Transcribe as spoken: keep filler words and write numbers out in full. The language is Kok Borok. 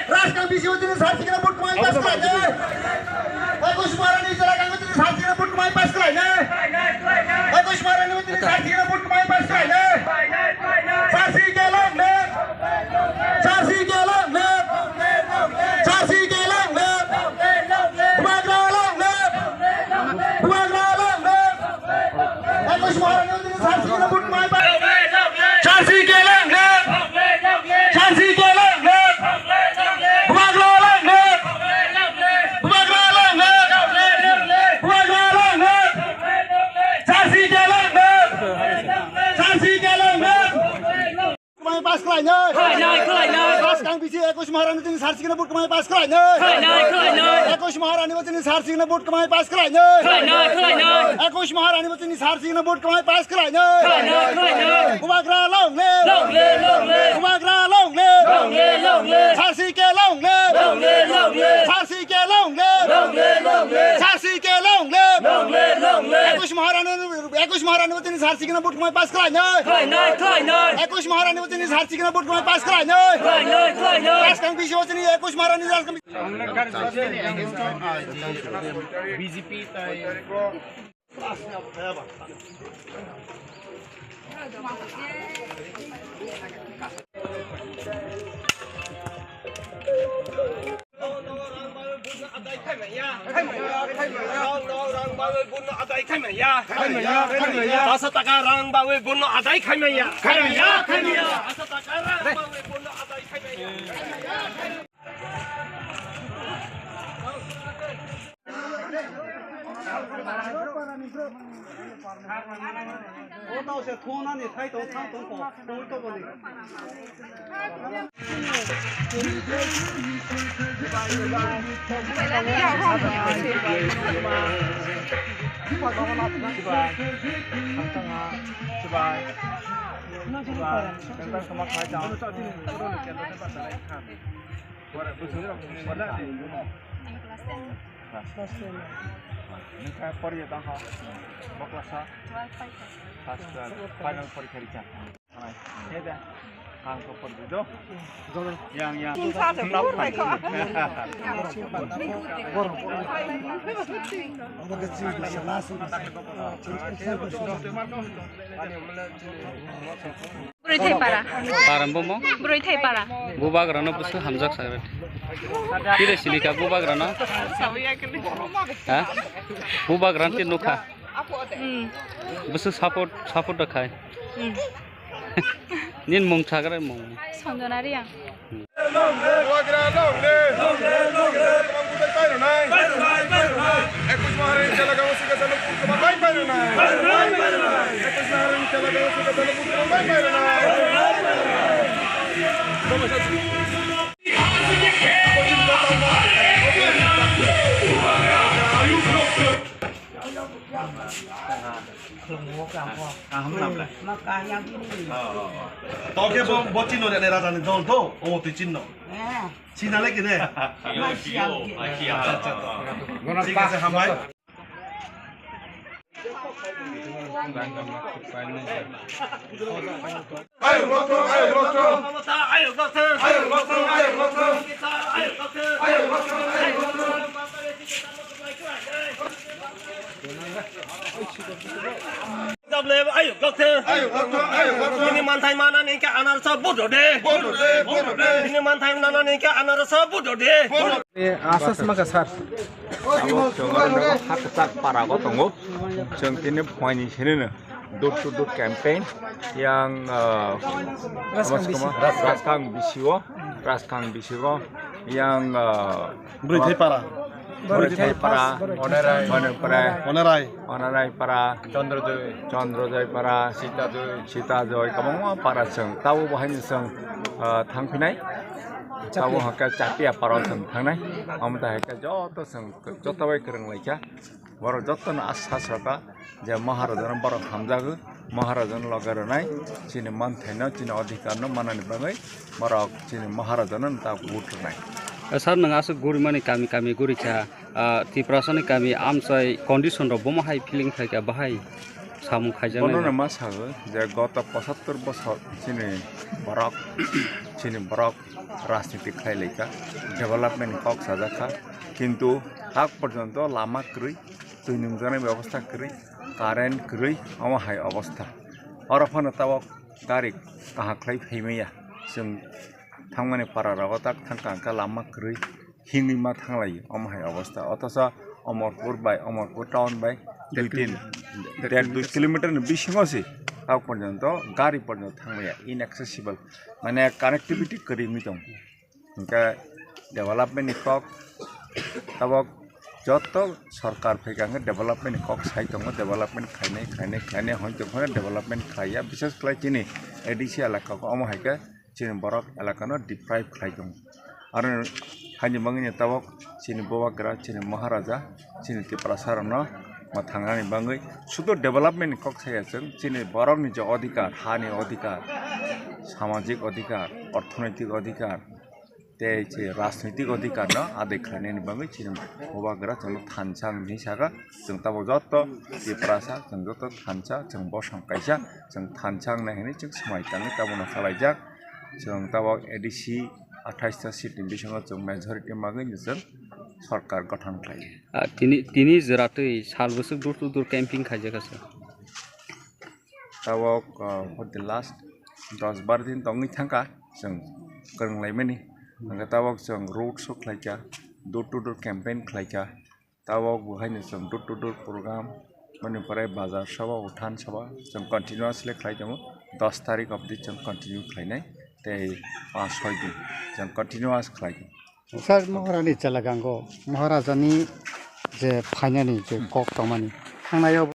Rajkang bisi o tini sar sikna vote kwmai pass khlainai. Ekush Maharani jela kang o tini sar sikna vote kwmai pass khlainai. Ekush Maharani o tini sar sikna vote kwmai pass khlainai. Sar sikna long live. Sar sikna long live. Sar sikna long live. Bubagra long live. Bubagra long live. Ekush Maharani o tini sar sikna vote kwmai pass. Sar sikna long live. Sar sikna long live. Bubagra long live. Bubagra long live. Bubagra long live. Sar sikna long live. Sar sikna long live. Kwmai pass khlainai. Khlainai, khlainai. Rajkang bisi Ekush Maharani tini sar sikna vote kwmai pass khlainai. Khlainai, khlainai. Ekush Maharani bo tini sar sikna vote kwmai pass khlainai. Khlainai, khlainai. Ekush Maharani bo tini sar sikna vote kwmai pass khlainai. Khlainai, khlainai. Bubagra long live. Long live, long live. Bubagra long live. Long live, long live. Sar sikna long live. Long live, long live. Sar sikna long live. Long live, long live. Sar sikna long live. Long live, long live. Ekush Maharani, Ekush Maharani bo tini sar sikna vote kwmai pass khlainai. Khlainai, khlainai. Ekush Maharani bo tini sar sikna vote kwmai pass khlainai. Khlainai, khlainai. Rajkang bisi o tini Ekush Maharani Rajkang. B J P tai. Pasa taka rang bawi bunno adai khaimaya. Khaimaya, khaimaya. Pasa taka rang bawi bunno adai khaimaya. Nokha poriya tongkha. Boklasa. First class. Final porikha rikha. Heda. Ang ko pordu do. Yang, yang. Bwrwi thai para. Para bomo? Bwrwi thai para. Bubagrano bwswk hamjak sagra. Tire silika bubagrano? Ha? Bubagrano tire nukha? Hmm. Bwswk support, support da khai? Hmm. Nin mung sagra mung. Sanjana Reang. Bubagra long live. Long live, long live. Ekush Maharani jela kang o sikha salo purkha bai bai rwnai. Ekush Maharani jela kang o sikha salo purkha bai bai rwnai. Kaham na ble? To khe bo, bo chino rene raja ni dol to, o twi chinno. China le kine? Acha, acha, to. Thik ase, hambai. Ayuk lokthong, ayuk lokthong. Ayuk lokthong, ayuk lokthong. Ayuk lokthong, ayuk lokthong. Jable ayuk lokthong. Ayuk lokthong, ayuk lokthong. Nini manthai manani khe anarsa budo de. Budo de, budo de. Nini manthai manani khe anarsa budo de. Budo. Asas maka sir. Abo chwng oro hakchak para o tongo. Chwng tini phuaini sinino door to door campaign yang, ah, Raskang bisi. Raskang bisi o, Raskang bisi o yang, ah, Bwrwi thai para. Borithai para, Onarai, Onarai, Onarai para, Chandra Joy, Chandra Joy para, Sita Joy, Sita Joy, kwbangma para chwng. Tabo bo haino chwng, ah, thangphinai. Tabo hakhe Chapia para chwng thangnai. Omo ta hakhe joto chwng, joto bai kwrwng laikha. Borok jotono asa saka je Maharajano borok hamjago, Maharajano loge rwnai, chini manthaino, chini adhikarno manani bagwi borok chini Maharajano ta vote rwnai. Eh, sir, nwng aswk gurimani kami kami gurikha, ah, Tiprasani kami amchai condition rok bomo hai feeling phaikha, bahai samung khaijaknai Bonono ba? Ma sago je goto pochattor bosor chini borok, chini borok rajniti khlai laikha, development kok sajakha, kintu tak porjonto lama kwrwi, twi nungjaknai bebostha kwrwi, current kwrwi, omo hai obostha. Oro phano tabok gari kaham khlai phaimaya, chwng thangmani para rogo tak thangka hwnkhe lama kwrwi, himwi ma thanglaio, omo hai obostha. Othocho Omorpur bai, Omorpur town bai dui tin, der dui kilometer ni bisingo se, tabok porjonto gari porjonto thangmaya, inaccessible, mane connectivity kwrwi wngwi tongo. Hingke development ni kok tabok joto sorkar phaikha hingke development ni kok sai tongo, development khainai, khainai, khainai, hoi tongkha development khlaiya, bises khlai chini A D C elaka o, omo hai khe chini borok elaka no deprive khlai tongo. Aro haini bagwi no tabok chini bubagra, chini Maharaja, chini Tiprasa rok no ma thangnani bagwi sudo development ni kok saya chwng, chini borok ni je odhikar, ha ni odhikar, samajik odhikar, orthonoitik odhikar, tei se rajnoitik odhikar no adai khlainani bagwi chini bubagra chwngno thansa hinwi saka. Chwng tabok joto Tiprasa, chwng joto thansa, chwng bosong kaisa, chwng thansa wngnai hinwi chwng swmai tangwi tabokno salaijak. Chwng tabok A D C athais ta seat ni bisingo chwng majority magwi chwng sorkar gothon khlai. Ah, tini, tini jora twi sal bwswk door to door camping khaijak kha sir? Tabok, ah, for the last dos bar din tongwi thangkha chwng kwrwng laimani. Hwnkhe tabok chwng road show khlaikha, door to door campaign khlaikha. Tabok bo haino chwng door to door program, mani pore bazar sabha, uthan sabha chwng continuously khlai tongo. Dos tarik obdi chwng continue khlainai tei panch soi din chwng continuous khlai tongo. Sir, Maharani Chalagango, Maharajani je phainani je kok tongmani, thangnaio